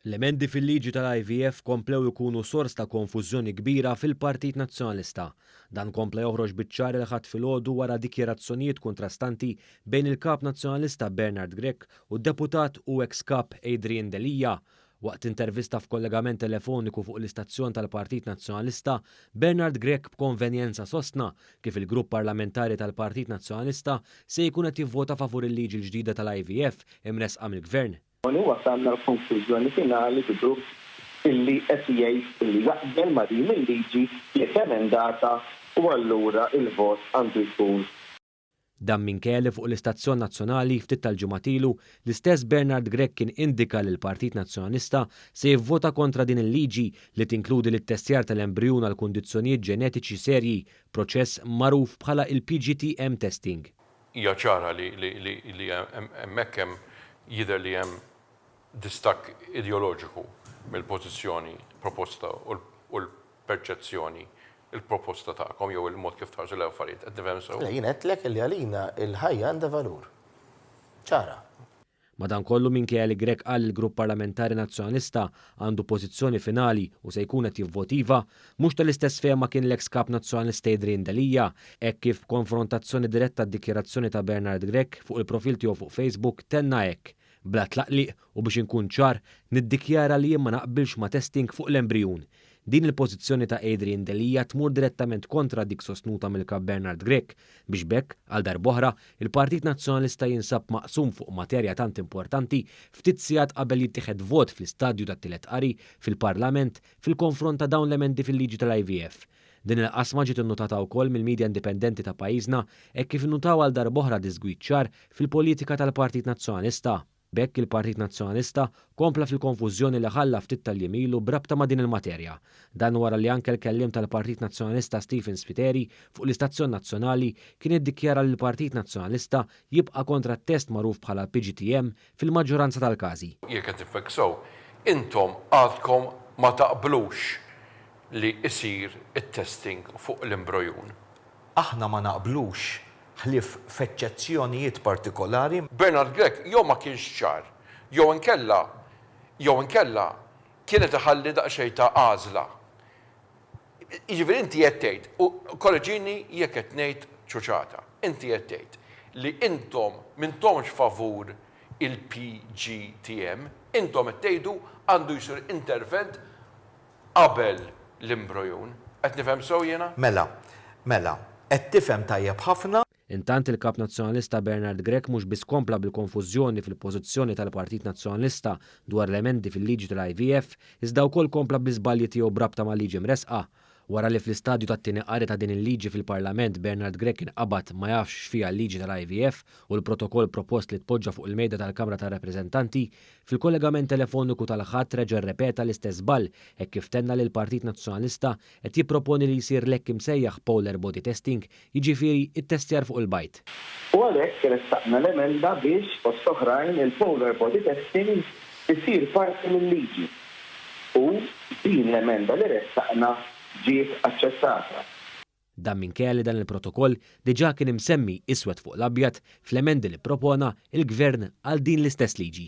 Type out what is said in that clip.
L-emendi fil-liġi tal-IVF komplew ikunu sors ta' konfużjoni kbira fil-Partit Nazzjonalista. Dan kompla joħroġ biċ-ċar il-Ħadd filgħodu wara dikjarazzjonijiet kontrastanti bejn il-Kap Nazzjonalista Bernard Grech u d-Deputat u eks Kap Adrian Delia. Waqt intervista f'kollegament telefoniku fuq l-istazzjon tal-Partit Nazzjonalista, Bernard Grech b'konvenjenza sostna kif il-Grupp Parlamentari tal-Partit Nazzjonalista se jkun qed jivvota favur il-liġi l-ġdida tal-IVF imressqa mill-Gvern. U wasalna l-konklużjoni finali bi grupp illi qed jgħid illi jaqbel ma' din il-liġi jekk emendata u allura il-vot għandu jkun. Dan minkejja li fuq l-istazzjon nazzjonali ftit tal-ġimgħat ilu, l-istess Bernard Grech kien indika li l-Partit Nazzjonalista se jivvota kontra din il-liġi li tinkludi l-ittestjar tal-embrijun għal kundizzjonijiet ġenetiċi serji, proċess magħruf bħala il-PGTM testing. Hija ċara li li hemmhekk hemm jidher li hemm distakk ideoloġiku mill-pożizzjoni proposta u l-perċezzjoni, il-proposta tagħkom jew il-mod kif tħarsu lejn l-affarijiet. Qed nifhem sew? Le, jien għedtlek li għalina l-ħajja għandha valur. Ċara. Madankollu minkejja li Grech qal li l-Grupp Parlamentari Nazzjonalista għandu pożizzjoni finali u se jkun qed jivvot iva, mhux tal-istess fehma kien l-eks Kap Nazzjonalista Adrian Delia, hekk kif b'konfrontazzjoni diretta d-dikjarazzjoni ta' Bernard Grech fuq il-profil tiegħu fuq Facebook tenna hekk, Bla tlaqliq u biex inkun ċar, niddikjara li jien ma naqbilx ma' testing fuq l-embrijun. Din il-pożizzjoni ta' Adrian Delia tmur direttament kontra dik sostnuta mill-Kap Bernard Grech, biex b'hekk, għal darb'oħra, il-Partit Nazzjonalista jinsab maqsum fuq materja tant importanti ftit sigħat qabel jittieħed vot fl-istadju tat-tielet qari fil-Parlament fil-konfront ta' dawn l-emendi fil-liġi tal-IVF. Din il-qasma ġiet innutata wkoll mill-media indipendenti ta' pajjiżna hekk kif innutaw għal darb'oħra diżgwid ċar fil-politika tal-Partit Nazzjonalista. B'hekk il-Partit Nazzjonalista kompla fil-konfużjoni li ħalla ftit tal-jiem ilu b'rabta ma' din il-materja. Dan wara li anke l-kelliem tal-Partit Nazzjonalista Stephen Spiteri fuq l-istazzjon nazzjonali kien iddikjara li l-Partit Nazzjonalista jibqa' kontra t-test magħruf bħala l-PGTM fil-maġġoranza tal-każi. Jekk qed nifhmek sew, intom għadkom ma taqblux li jsir it-testing fuq l-imbrojun. Aħna ma naqblux ħlief f'eċċezzjonijiet partikolari. Bernard Grech jew ma kienx ċar, jew inkella jew inkella kien qed iħalli daqsxejn ta' għażla. Jiġifieri inti qed tgħid, u korreġini jekk qed ngħid ċuċata, inti qed tgħid li intom m'intomx favur il-PGTM, intom qed tgħidu għandu jsir intervent qabel l-imbrojun. Qed nifhem sew jiena? Mela, mela, qed tifhem tajjeb ħafna. Intant il-Kap Nazzjonalista Bernard Grech mhux biss kompla bil-konfużjoni fil-pożizzjoni tal-Partit Nazzjonalista dwar l-emendi fil-liġi tal-IVF iżda wkoll kompla bl-iżbalji tiegħu b'rabta mal-liġi mressqa. Wara li fl-istadju tat-tieni qari ta' din il-liġi fil-Parlament Bernard Grech inqabad ma jafx x'fiha l-liġi tal-IVF u l-protokoll propost li tpoġġa fuq il-mejda tal-Kamra tar-Rappreżentanti, Fil-kollegament telefoniku tal-Ħadd reġa' rrepeta l-istess żball hekk kif tenna li l-Partit Nazzjonalista qed jipproponi li jsir l-hekk imsejjaħ polar body testing, jiġifieri ittestjar fuq il-bajd. U għalhekk ressaqna l-emenda biex, fost oħrajn, il-polar body testing isir parti mil-liġi. U din l-emenda li ressaqna ġiet aċċettata. Dan minkejja li dan il-protokoll diġà kien imsemmi iswed fuq l-abjad fl-emendi li ppropona l-Gvern għal din l-istess liġi.